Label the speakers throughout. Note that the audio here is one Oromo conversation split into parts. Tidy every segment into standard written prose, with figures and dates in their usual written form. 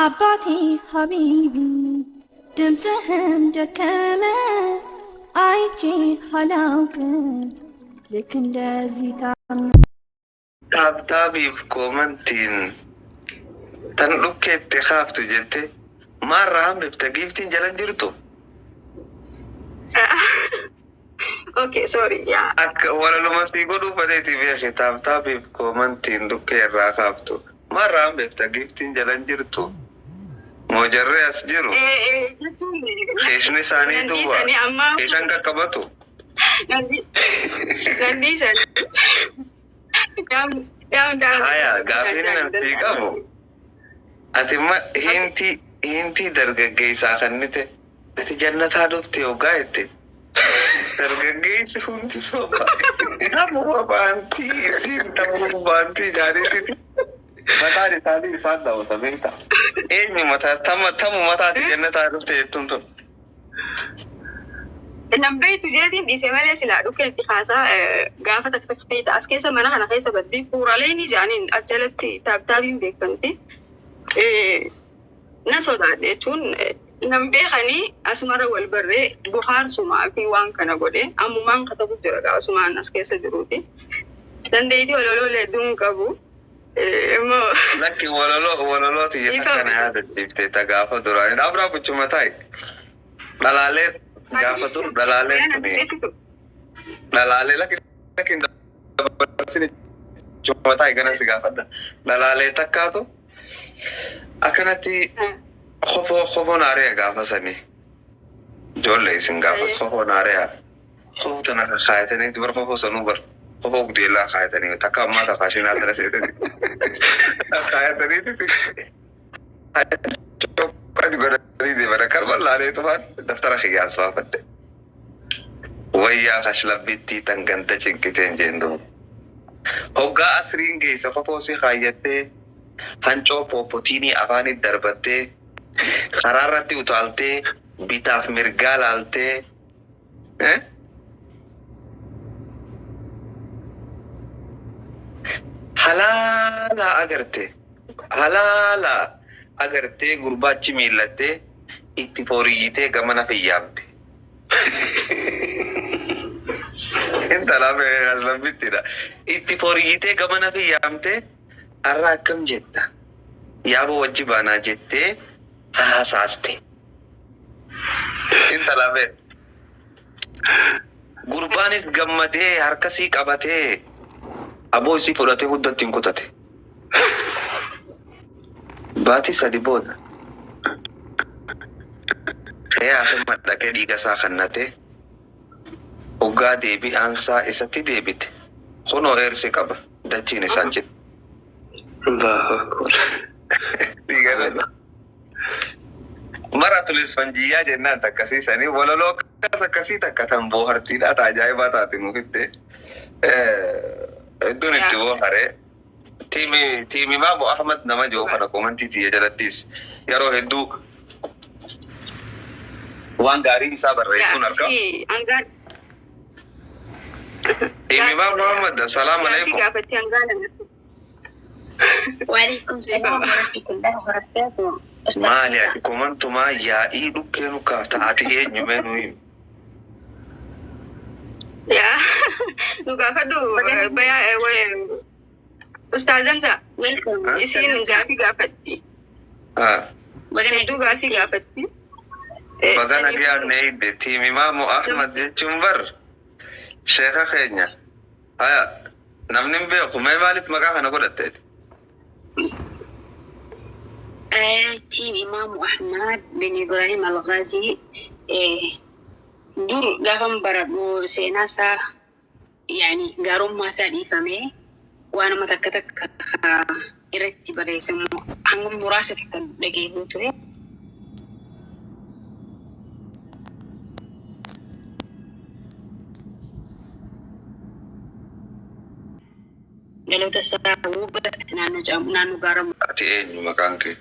Speaker 1: አባቴ ሀቢቢ ድምፅህም ደከመ አይቼ አላውቅም ልክ እንደዚህ ታመ
Speaker 2: Taaptaabiif koomantiin tan dhukkeetti kaaftu jette maarraa hambifta giiftiin jalan jirtu.
Speaker 3: Okay, sorry. Yeah.
Speaker 2: Akka walaluma sii godhuu fedheeti beeki taaptaabiif koomantiin dhukkee irraa kaaftu. Maarraa hambifta giiftiin jalan jirtu. Moojarree as jiru.
Speaker 3: Jechuun
Speaker 2: Keeshni isaanii
Speaker 3: nan
Speaker 2: duwwaa.
Speaker 3: dhiisanii amma
Speaker 2: Keeshan qaqqabatu.
Speaker 3: Nan dhiisanii. Yaam
Speaker 2: Haya gaafiin nan sii qabu. Ati ma hintii hintii dargaggeessaa kannite ati jannataa dhufte hoggaa jette. Dargaggeessi hundi soba. Namuma baantii isiin ta'uu baantii jaaniitiin mataan isaanii isaan daawwata beektaa. Eenyu mataa tama tamu mataati jannataa dhufte jettuun tun.
Speaker 3: Nan beektu jeetiin dhiise malee silaa dhukkee itti kaasaa gaafa takka takka feeta as keessa mana kana keessa baddi bu'uuraalee ni jaaniin ajalatti taabtaabiin beekamti. Na sodaadhe jechuun nan beekanii asumarra wal barree bohaarsumaa fi waan kana godhe ammumaan katabu jira asumaan as keessa jiruuti. Dandeettii waloloolee hedduun qabu. Immoo
Speaker 2: Lakki walaloo walaloo xiyya
Speaker 3: Dhiifama.
Speaker 2: kana yaadachiifte ta gaafa duraanii. Dhaabraa buchuma taa'i. Dhalaalee gaafa dur dhalaaleen tuni dhalaalee lakki lakki hin dabarsine chuma taa'i gana si gaafadha. Dhalaalee takkaatu akkanatti kofoo kofoon aari'a gaafa sanii. Ijoollee isin gaafas kofoon aari'a. Kofoo tana kaayatanii bar kofoo sanuu bar kofoo gudeellaa kaayatanii takka ammaa ta faashinaa tana seetanii kaayatanii Qad godhanii deeman karban laalee tufaan daftara kiyyaas baafadhe. Wayyaa kashlabbittii tan ganda cinqiteen jeen duuba. Hoggaa asriin geessa kofoo si kaayyattee hancoo pooppotiinii afaanitti darbattee karaarratti utaaltee bitaaf mirgaa laaltee eh? Halaalaa agarte halaalaa agartee gurbaachi miillattee itti fooriyyitee gamana fiyyaamte. Intala labbittiidha. Itti fooriyyitee gamana fiyyaamte har'a akkam jetta? Yaaboo wajji baanaa jettee haasaaste. Intala bee. Gurbaanis gammadee harkasii qabatee aboo isii fudhatee huddatti hin kutate. Baatii 3 booda ka'ee hafe dhaqee dhiiga isaa kannatee hoggaa deebi'aansaa isatti deebite. Kunoo eersi qaba dachiin isaan citte.
Speaker 4: Allahu Akbar.
Speaker 2: Dhiiga Mara tulis fanjiyyaa jennaan takkasiisanii walaloo akkas akkasii takka tan boohartiidha ta ajaa'ibaa taate nuuf itti hedduun itti boohare. Tiimi tiimi Imaamu Ahmad nama jiru kana komantii tiyya jalattis yeroo hedduu waan gaarii isaa barreessuun arga. Tiimi Imaamu Ahmad assalaamu
Speaker 3: Gaaffii
Speaker 2: alaikum.
Speaker 3: gaafatti hangaa nama.
Speaker 5: وعليكم السلام ورحمة الله وبركاته أستاذ
Speaker 2: Maali
Speaker 5: حمزة
Speaker 2: ati komantumaa yaa'ii dhukkee nu kaafta ati eenyu mee nu himi.
Speaker 3: Yaa nu gaafadhu bayaa Ustaaz Hamza
Speaker 5: Welcome
Speaker 3: isiin
Speaker 5: Hamza.
Speaker 3: gaafii gaafatti.
Speaker 2: Ah.
Speaker 5: Baga
Speaker 3: Hedduu gaafii gaafatti.
Speaker 2: Baga
Speaker 3: Saniifuu
Speaker 2: nagaan eegde tiim Imaamu Ahmad jechuun bar sheeka keenya. Haya namni hin beeku mee maaliif maqaa kana godhatteeti?
Speaker 5: Tiim Imaamu Ahmad bin Ibrahim Al-Ghazi dur gaafan baradhu seenaa isaa yani gaarummaa isaa dhiifamee waanuma takka takka irratti barreessamu hanga muraasa takka dhageeffuu ture. Dhaloota isaa hubatti naannoo naannoo gaara
Speaker 2: Ati eenyu maqaan kee?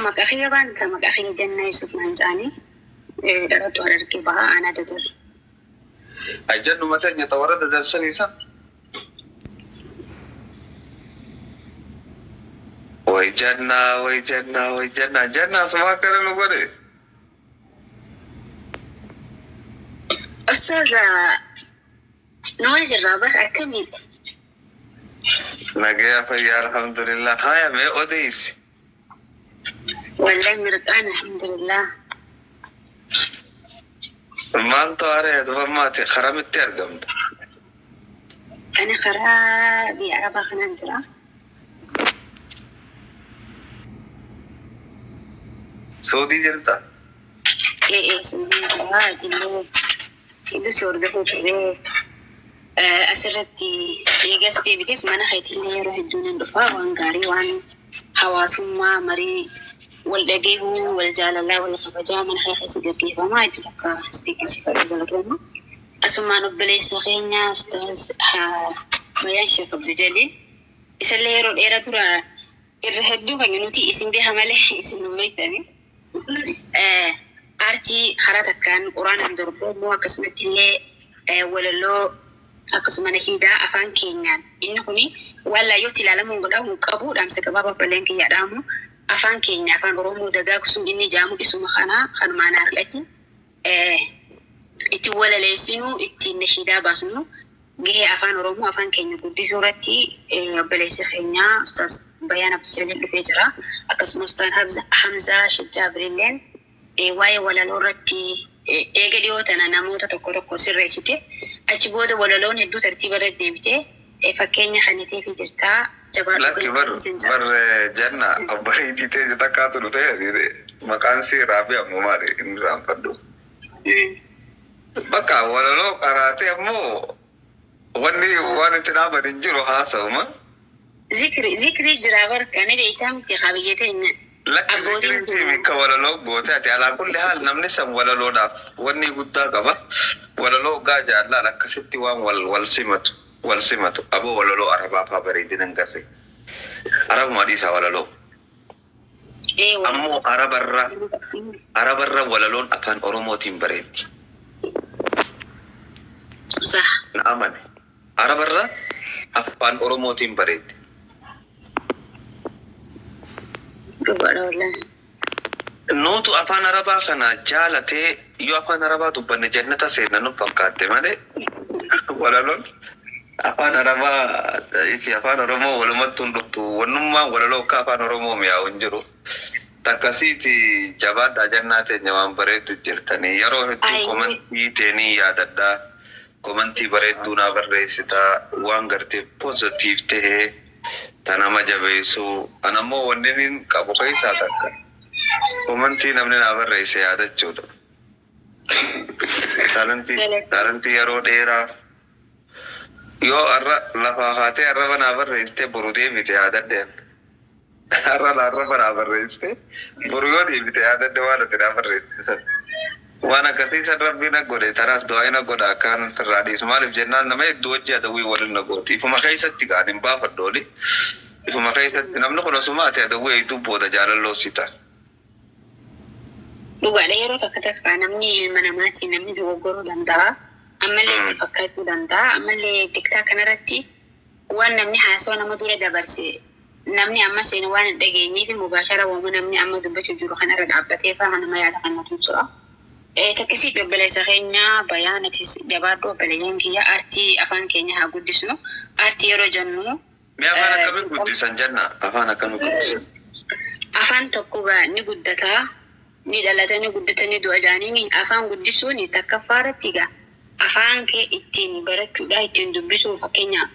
Speaker 5: Maqaa kiyya baanta maqaa kiyya Jannaa Yusuf naan jedhanii dhalattu Harargee Bahaa aanaa Dadar.
Speaker 2: Ajjannu mateenya ta warra dadarsan isa? Way jannaa, way jannaa, way jannaa. Jannaa asumaa akkana nu godhe.
Speaker 5: Ustaaza, numa jirraa bar, akkamitti?
Speaker 2: Nagaya, fayyaa, alhamdulillah. Haya, mee odeessi.
Speaker 5: Wallahi mirqaan, alhamdulillah.
Speaker 2: Maaltu haaree duba maati karamitti argamta?
Speaker 5: Ani karaa biyya Arabaa kanaan jira.
Speaker 2: Suudii jirta?
Speaker 5: Ee, Suudii jira. Atillee hedduu si hordofuu turre. Asirratti eegas deebites mana keetillee yeroo hedduu nan dhufa, waan gaarii, waan hawaasummaa, marii wal dhageehuu, wal jaalalaa, wal kabajaa mana kee keessa gaggeeffamaa hedduu takka si dinqisiifadhu, galatooma. Asumaan obboleessa keenya Ustaaz Bayaan Sheekh Abdul Jaliil isallee yeroo dheeraa tura irra hedduu kan nuti isin beeka malee isin nu beektani. Aartii karaa takkaan quraanaan dorgomuu, akkasumatti illee walaloo, akkasuma nashiidaa afaan keenyaan, inni kuni waan laayyootti ilaalamuun godhamu qabu. Dhaamsa gabaabaa obboleen kiyya dhaamu, afaan keenya, afaan Oromoo dagaagsuun inni jaamu isuma kana, kanumaa fi achi ittiin walaleessinu, ittiin nashiidaa baasnu, gahee afaan Oromoo, afaan keenya guddisuu irratti obboleessi keenya Ustaaz Bayaan Abdul dhufee jira. Akkasumas Ustaaz Hamzaa Shajjaa Birilleen waa'ee walaloo irratti eega dhiyoo tana namoota tokko tokko sirreessite, achi booda walaloon hedduu tartiiba irra deebite fakkeenya kan jirtaa, jabaadhu.
Speaker 2: Lakki, bar bar janna obboleettii ta'e takkaatu dhufee, maqaan isii Raabii ammoo maali inni raanfadhu. Bakka walaloo qaraatee ammoo wanni waan itti dhaaban hin jiru, haasa'uma.
Speaker 5: Zikri zikri jira bar, kana beektaa miti qabiyyee teenya.
Speaker 2: Lakki, zikriin akka walaloo goote ati alaa kulli haal namni san walaloodhaaf wanni guddaa qaba. Walaloo hoggaa jaallaan akkasitti waan wal wal simatu wal simatu aboo walaloo arabaa faa bareedina hin garre. Arabuma dhiisaa walaloo. Ammoo arabarra walaloon afaan Oromootiin bareeddi.
Speaker 5: Sah.
Speaker 2: Na amane. Arabarra afaan Oromootiin bareeddi.
Speaker 5: Dhugaadha wallahi.
Speaker 2: Nuutu afaan Arabaa kana jaalatee yoo afaan Arabaa dubbanne jannata seenna nu fakkaatte malee, walaloon afaan Arabaa fi afaan Oromoo walumatti hin dhuftu. Wannummaan walaloo akka afaan Oromoo mi'aawu hin jiru. Takkasiiti, jabaadhaa, jannaa teenya, waan bareeddu jirtanii. Yeroo hedduu komantii teenii yaadadhaa. Komantii bareedduu naa barreessitaa, waan gartee positive tahee ta nama jabeessuu. Anammoo wanni inni qabu keessaa takka komantii namni naa barreesse yaadachuudha. Taalantii yeroo dheeraa yoo arra lafaa kaatee arraba naa barreessite, boru deebite yaadadheen. Har'a arraba naa barreessite, boru yoo deebite yaadadhe waan ati naa barreessite san. Waan akkasii san rabbiin na godhe, tanaas du'aa na godha akkaan irraa dhiisu. Maaliif jennaan, nama hedduu hojii adawwii waliin na gooti. Ifuma keessatti gaan hin baafadhu oli. Ifuma keessatti namni kun osuma ati adawwii hedduu booda jaalalloo si ta'a.
Speaker 5: Dhugaadha, yeroo takka takka namni ilma namaati, namni dogoggoruu danda'a. Ammallee itti fakkaachuu danda'a. Ammallee TikTok kanarratti waan namni haasawa nama dura dabarse, namni amma seenu waan hin dhageenyee fi mubaashara waama namni amma dubbachuu jiru kanarra dhaabbatee fa'aa nama yaada kannatu jira. Takkisiitti obboleessa keenya Bayaanatis jabaadhu, obboleeyyan kiyya, aartii afaan keenya haa guddisnu. Aartii yeroo jennu
Speaker 2: Mee afaan akkamii guddisan, jenna? Afaan akkamii guddisan?
Speaker 5: Afaan tokko gaa ni guddataa, ni dhalata, ni guddata, ni du'a jaaniimi. Afaan guddisuun takkaffaa irratti gaa afaan kee ittiin barachuudha, ittiin dubbisuu. Fakkeenyaaf,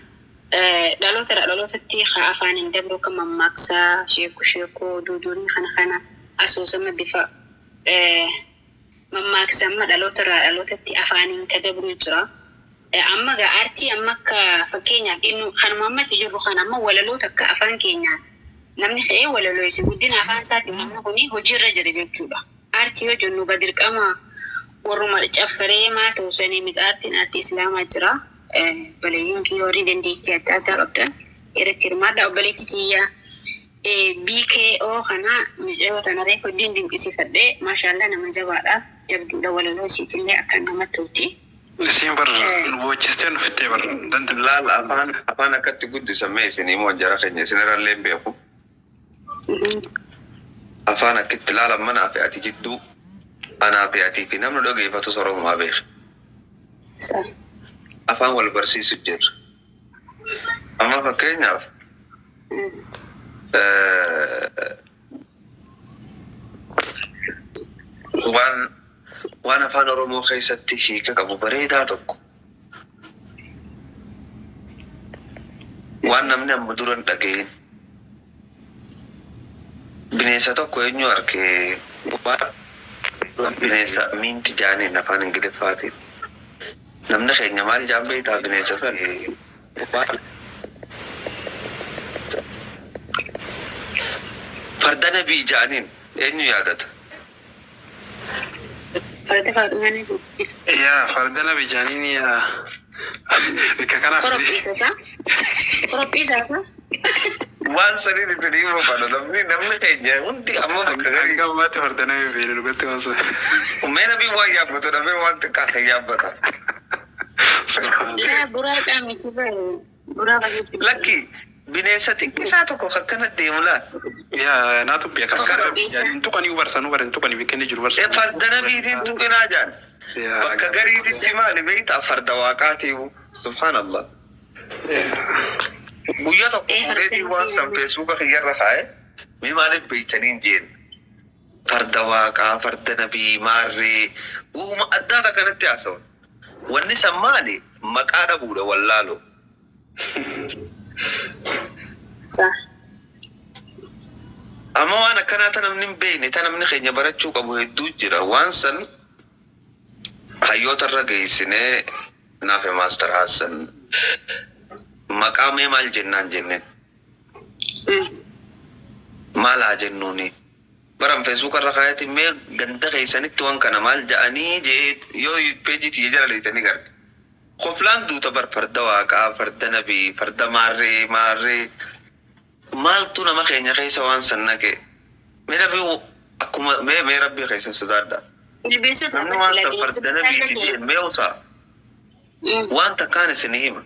Speaker 5: dhaloota irraa dhalootatti haa afaan hin dabru, akka mammaaksaa, sheekoo, sheekoo duudurii kana kana, asoosama bifa mammaaksa amma dhaloota irraa dhalootatti afaaniin ka dabru jira. Amma gaa aartii amma akka fakkeenyaaf inni kanuma ammatti jirru kana, amma walaloo takka afaan keenyaan namni ka'ee walaloo isi guddina afaan isaatiin namni kuni hojiirra jira jechuudha. Aartii yoo jennu gaa dirqama warruma caffaree maal ta'u sanii miti, aartiin aartii islaamaa jira. Obboleeyyiin kiyya warri dandeettii adda addaa qabdan irratti hirmaadha. Obboleettii kiyya BKO kana, mucayyoo tana reefu hojiin dinqisiifadhee, maashaallah, nama jabaadha. Jabduudha, walaloo isiitillee akka namatti tolti.
Speaker 4: Isiin bar nu boochisteen nu fixxee bar danda'a.
Speaker 2: Laal, afaan akkatti guddisan mee isin immoo jara keenya isin irrallee hin beeku. Afaan akkitti ilaalan manaa fi ati jidduu anaa fi atii fi namni dhageeffatus Oromumaa beeka. Afaan wal barsiisu jirra. Amma fakkeenyaaf waan waan afaan Oromoo keessatti hiika qabu bareedaa tokko waan namni amma dura hin dhagahin bineensa tokko eenyu arge waan bineensa minti jaaniin afaan Ingiliffaatiin. Namni keenya maal jaan beektaa bineensa san? Farda nabii jaaniin eenyu yaadata?
Speaker 5: Farda Faaxumaa Nabii.
Speaker 4: Yaa farda nabi jaaniin yaa bikka kanaaf
Speaker 5: Qorophiisa isaa. Qorophiisa isaa.
Speaker 2: Waan saniin itti dhiibuu fadha namni namni keenya hundi amma bakka garii.
Speaker 4: Hanga ammaatti farda nabi beeknu dhugatti waan sana.
Speaker 2: Mee nabii waan yaabbatu dhabee waan xiqqaa kan yaabbata.
Speaker 5: Laa buraaqaa miti bare. Buraaqa jechuudha.
Speaker 2: Lakki bineensa xiqqishaa tokko kan kana deemu laa.
Speaker 4: Yaa naatu beeka
Speaker 2: Kan
Speaker 4: farda nabi
Speaker 5: Qorophiisa.
Speaker 4: jaaniin tuqanii barsanuu baran tuqanii bikka inni jiru barsanuu.
Speaker 2: Farda nabiitiin tuqinaa jaan.
Speaker 4: Yaa
Speaker 2: Bakka gariititti maali beektaa farda waaqaatiifu. Subhaanallah. Guyyaa tokko
Speaker 5: Ee farda
Speaker 2: fuudheetii waan san
Speaker 5: nabii.
Speaker 2: feesbuuka kiyyarra kaa'e mee maaliif beektaniin jeen. Farda waaqaa, farda nabii, maarree uuma addaa takkanatti haasawan. Wanni san maali? Maqaa dhabuudha wallaaloo. Amma waan akkanaa ta namni hin beekne ta namni keenya barachuu qabu hedduu jira. Waan san hayyoota irra geessinee naafe Master Hassan maqaa mee maal jennaan jenneen. Maal haa jennuuni? Baran feesbuuka irra kaayatiin mee ganda keessanitti waan kana maal ja'anii jee yoo peejii tiyya jala leeytanii garte. Koflaan duuta bar farda waaqaa, farda nabii, farda maarree maarree maaltu nama keenya keessa waan san naqe. Mee rabbii akkuma mee mee rabbii keessan sodaadha.
Speaker 5: Ilbiisota
Speaker 2: Namni waan
Speaker 5: sila
Speaker 2: san
Speaker 5: bineensota
Speaker 2: farda nabiiti
Speaker 5: jaallatee.
Speaker 2: jeen mee usaa waan takkaan isin hima.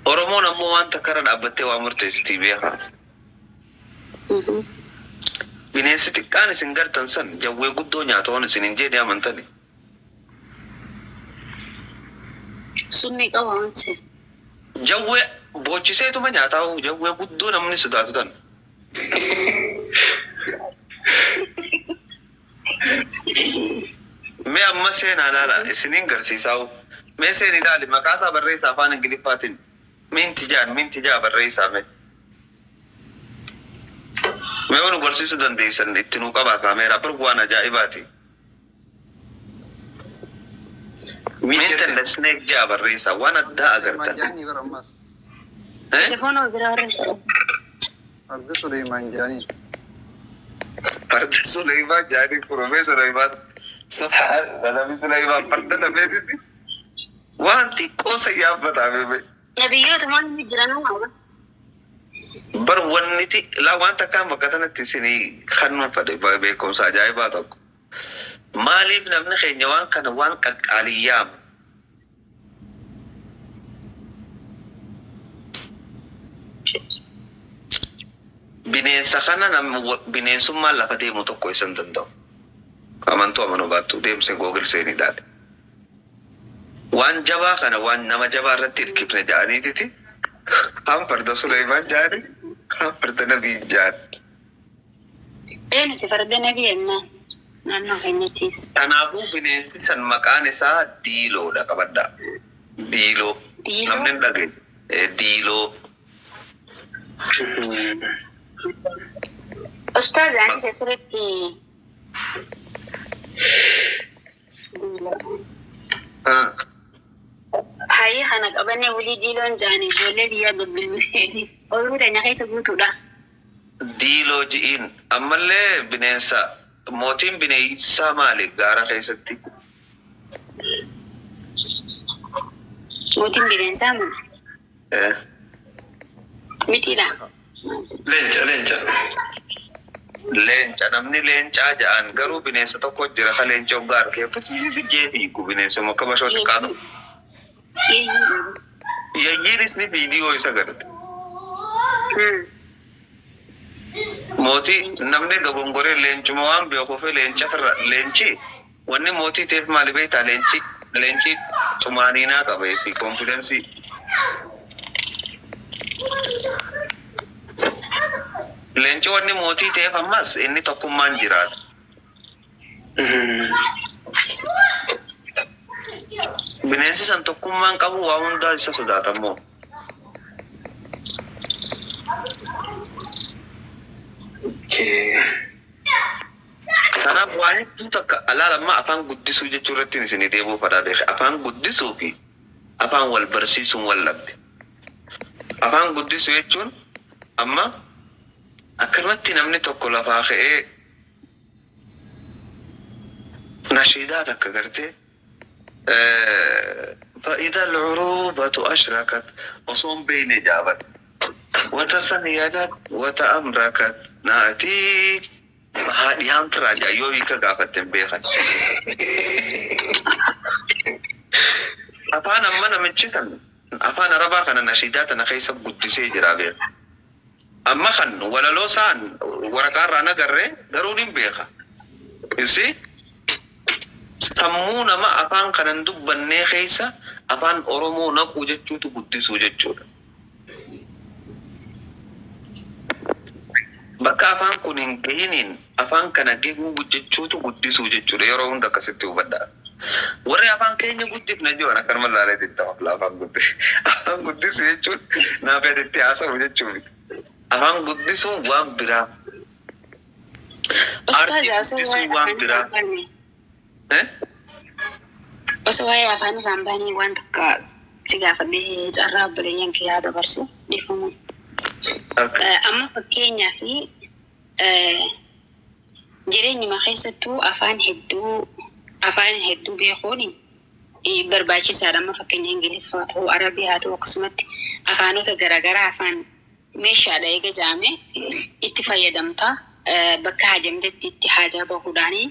Speaker 2: Oromoon ammoo waan takka irra dhaabbattee waa murteessitii beekaa. Bineensi xiqqaan isin gartan san jawwee guddoo nyaata waan isin hin jeedhe amantani.
Speaker 5: Summii qaba wanti.
Speaker 2: Jawwee boochiseetuma nyaataa jawwee guddoo namni sodaatu tan. Mee amma seenaa ilaala isiniin garsiisaa. Mee seen ilaali maqaa isaa barreessaa afaan Ingiliffaatiin. Minti jaan minti jaa barreessaa mee. Mee waan nu barsiisuu dandeessan itti nuu qabaa kaameeraa bar waan ajaa'ibaati. Mint and the snake jaa barreessaa waan addaa
Speaker 6: Suleiman
Speaker 2: agartan.
Speaker 6: Jaanii bara ammas.
Speaker 2: Eh?
Speaker 5: Telefoona biraa warra ta'u.
Speaker 6: Farda Suleiman Jaanii.
Speaker 2: Farda Suleiman jaanii Profeesar Suleiman. Subhaan Nabi Suleiman farda nabeetitti waan xiqqoo san yaabbataa beebe.
Speaker 5: Nabiyyoota maal jiran hawa.
Speaker 2: Bar wanniti laa waan takkaan bakka tanatti isinii kannuun fedhe beekumsa ajaa'ibaa tokko. Maaliif namni keenya waan kana waan qaqqaalii yaama? Bineensa kana namni bineensummaan lafa deemu tokko isa hin danda'u. Amantuu amanuu baattu deemsee Google seenii ilaali. Waan jabaa kana waan nama jabaa irratti hirkifne jedhaniititi kaan farda Suleemaan jedhani kaan farda Nabii jedhani.
Speaker 5: Ee nuti farda nabii jennaan naannoo keenyattis.
Speaker 2: Kanaafuu bineensi san maqaan isaa diiloodha qabadhaa. Diiloo.
Speaker 5: Diiloo?
Speaker 2: Namni hin dhageenye. Diiloo.
Speaker 5: Ustaaz anis asirratti diiloo. Hayyee kana qabannee walii diiloon jaanii ijoollee biyyaa bilbilbeeti. Ooyiruu teenya keessa guutuudha.
Speaker 2: Diiloo ji'iin ammallee bineensa mootiin bineensaa maali gaara keessatti?
Speaker 5: Mootiin bineensaa moo? Mitiidha.
Speaker 4: Leenca leenca.
Speaker 2: Leenca namni leencaa ja'an garuu bineensa tokko jira ka leenca hoggaa argee fiigee fiigu bineensuma akka bashoo xiqqaa tokko.
Speaker 5: Yeeyyii.
Speaker 2: Yayyiinis ni fiigii yoo isa garte. Mootii namni dogongoree leencuma waan beekuuf leenca firra leenci wanni mootii ta'eef maali beektaa leenci leenci xumaaniinaa qaba fi konfidensii. Leenci wanni mootii ta'eef ammas inni tokkummaan jiraata. Bineensi san tokkummaan qabu waa hundaa isa sodaata immoo.
Speaker 4: Okay.
Speaker 2: Kanaaf waan hedduu takka alaalammaa afaan guddisuu jechuu irratti isinii deebi'uu fadhaa beeke. Afaan guddisuu fi afaan wal barsiisuun wal dhabde. Afaan guddisuu jechuun amma akkanumatti namni tokko lafaa ka'ee nashiidaa takka gartee فإذا العروبة أشرقت osoo hin beekne jaaban. وتزينت وتأمركت نأتي haadhi haamtiraa jedha yoo hiika gaafatte hin beekan. Afaan amma namichi san afaan arabaa kana nashiidaa tana keessa guddisee jira beeka. Amma kan walaloo isaan waraqaa irraa nagarree garuu ni beeka. Isi sammuu nama afaan kanan dubbannee keessa afaan Oromoo naquu jechuutu guddisuu jechuudha. Bakka afaan kun hin gahiniin afaan kana gahuu jechuutu guddisuu jechuudha. Yeroo hunda akkasitti hubadhaa. Warri afaan keenya guddifna jiran akkanuma ilaalee itti afaan guddisu. Afaan guddisu jechuun naaf itti haasa'u jechuu miti. Afaan guddisuun waan biraa. Aartii
Speaker 5: Ustaaz osoo
Speaker 2: guddisuun
Speaker 5: waa'ee
Speaker 2: waan
Speaker 5: afaan
Speaker 2: biraa.
Speaker 5: irraa hin baane
Speaker 2: Eh?
Speaker 5: osoo waa'ee afaan irraa hin baane waan takka si gaafadhee carraa obboleeyyan kee yaa dabarsu dhiifamu.
Speaker 2: Akka
Speaker 5: Amma fakkeenyaa fi jireenyuma keessattuu afaan hedduu beekuun barbaachisaadha. Amma fakkeenya Ingiliffaa haa ta'u, Arabii haa ta'u akkasumatti afaanota garaagaraa afaan meeshaadha eega jedhame itti fayyadamta. Bakka hajamtetti itti haajaa bahuudhaani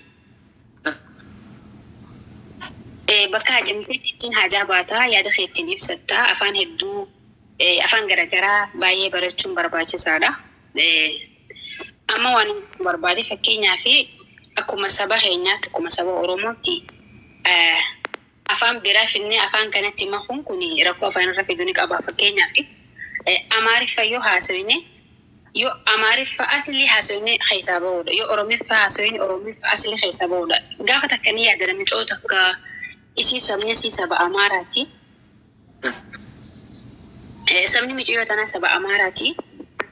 Speaker 5: bakka hajamtetti ittiin haajaa baataa yaada kee ittiin ibsattaa afaan hedduu afaan garaagaraa baay'ee barachuun barbaachisaadha. Amma waan inni barbaade fakkeenyaa fi akkuma saba keenyaatti akkuma saba Oromootti afaan biraa finnee afaan kanatti makuun kun rakkoo afaan irra fiduu ni qaba. Fakkeenyaaf Amaariffa yoo haasofne yoo Amaariffa aslii haasofne keessaa bahudha. Yoo Oromiffa haasofne Oromiffa aslii keessaa bahudha. Gaafa takka ni yaada namicoo takka isii sabni isii saba Amaaraati. Sabni miciyoo tanaa saba Amaaraati.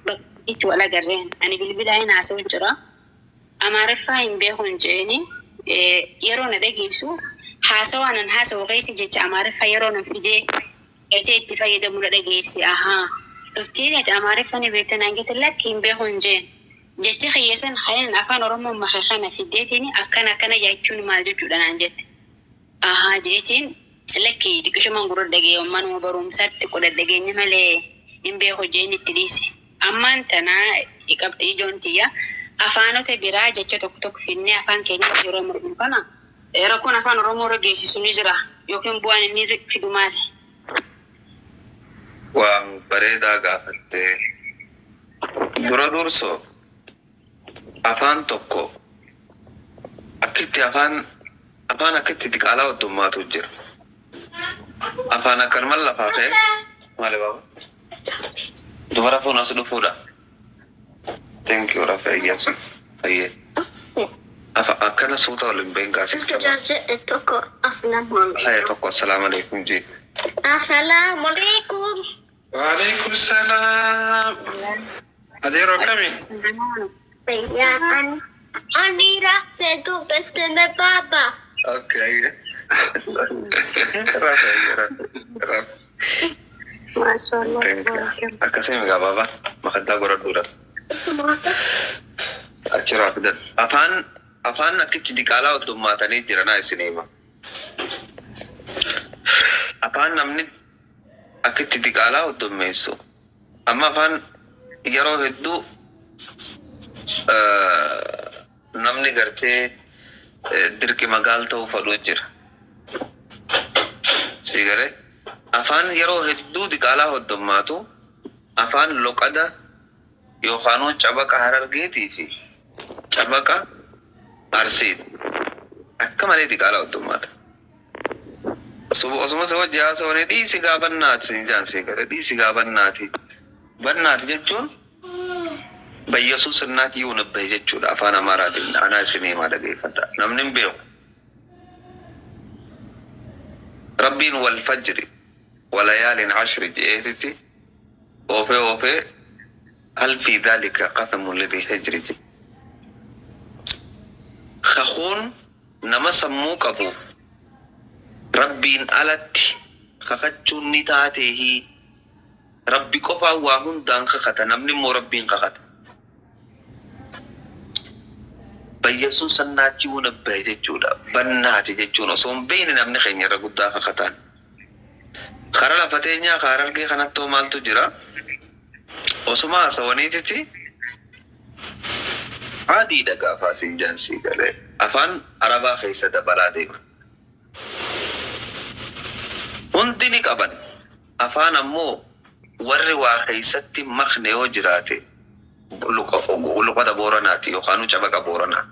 Speaker 5: Bakka itti wal agarreen ani bilbilaan hin haasa'u jira. Amaariffaa hin beeku hin jeeni yeroo na dhageessu haasawaa nan haasa'u keessa jecha Amaariffaa yeroo nan fidee galchee itti fayyadamu na dhageesse ahaa dhuftee ati Amaariffaa ni beekta naan jette lakki hin beeku hin jeen jechi kiyyeessan hayan afaan Oromoo makee kana fideetiin akkana akkana jechuun maal jechuudha naan jette ahaa jeetiin lakki xiqqishumaan gurra dhagee manuma barumsaatti xiqqoo dhageenye malee hin beeku jeen itti dhiise. Ammaan tanaa qabxii ijoon tiyya afaanota biraa jecha tokko tokko finnee afaan keenya yeroo mormu kana rakkoon afaan Oromoo irra geessisu ni jira yookiin bu'aan inni fidu maali?
Speaker 2: Waan bareedaa gaafattee dura dursoo afaan tokko akkitti afaan afaan akkitti diqaalaa oddummaatu jira. Afaan akkanumaan lafaa ka'e maali baaba? Dubara fuun as dhufuudha. Thank you Rafa Iyyasu. Fayyee. Afa akkana suuta waliin beengaa sistema.
Speaker 7: Tokko
Speaker 2: Haya tokko assalaamu alaikum jee.
Speaker 7: Assalamualaikum.
Speaker 4: Waalaikum salaam. Adeeroo akkamii?
Speaker 7: Ya, ani rafee dubbiste baba.
Speaker 2: Okay. Rafa Rafa Rafa.
Speaker 5: Maashaallah.
Speaker 2: Thank you. Akkasii migaa baaba makaddaa godhadhuudha. Achirraa fidan. Afaan afaan akkitti diqaalaa oddummaatanii jiranaa isin hima. Afaan namni akkitti diqaalaa oddummeessu. Amma afaan yeroo hedduu namni gartee dirqi magaal ta'uu fedhuu jira. Si galee afaan yeroo hedduu diqaalaa hoddummaatu afaan loqada Yookaanuu cabaqa Harargeetii fi cabaqa Arsiiti. Akka malee diqaalaa heddummaata. Osuma si wajji haasawanii dhiisi gaa bannaati siin jaan sii gale dhiisi gaa bannaati. Bannaati jechuun bayyasuus innaat yihuunibeh jechuudha afaan Amaaraatiin anaa isinii himaa dhageeffadha. Namni hin beeku. Rabbiin wal fajri walayaalin ashri je'eetitti oofee oofee hal fi dhaalika qasamun lidhi hijri jedhe. Kakuun nama sammuu qabuuf Rabbiin alatti kakachuun ni taateehii? Rabbi qofaan waa hundaan kakata namni immoo Rabbiin kakata. Bayyasuun sannaati yuunabbahi jechuudha. Bannaati jechuun osoo hin beekne namni keenya irra guddaa kakataan. Kara lafa teenyaa ka Harargee kanattoo maaltu jira? Osuma haasawaniititi Adiidha gaafaa siin jaan sii galee. Afaan Arabaa keessa dabalaa deeman. Hundi ni qaban. Afaan ammoo warri waa keessatti hin makne yoo jiraate luqada Booranaati yookaanuu cabaqa Booranaa.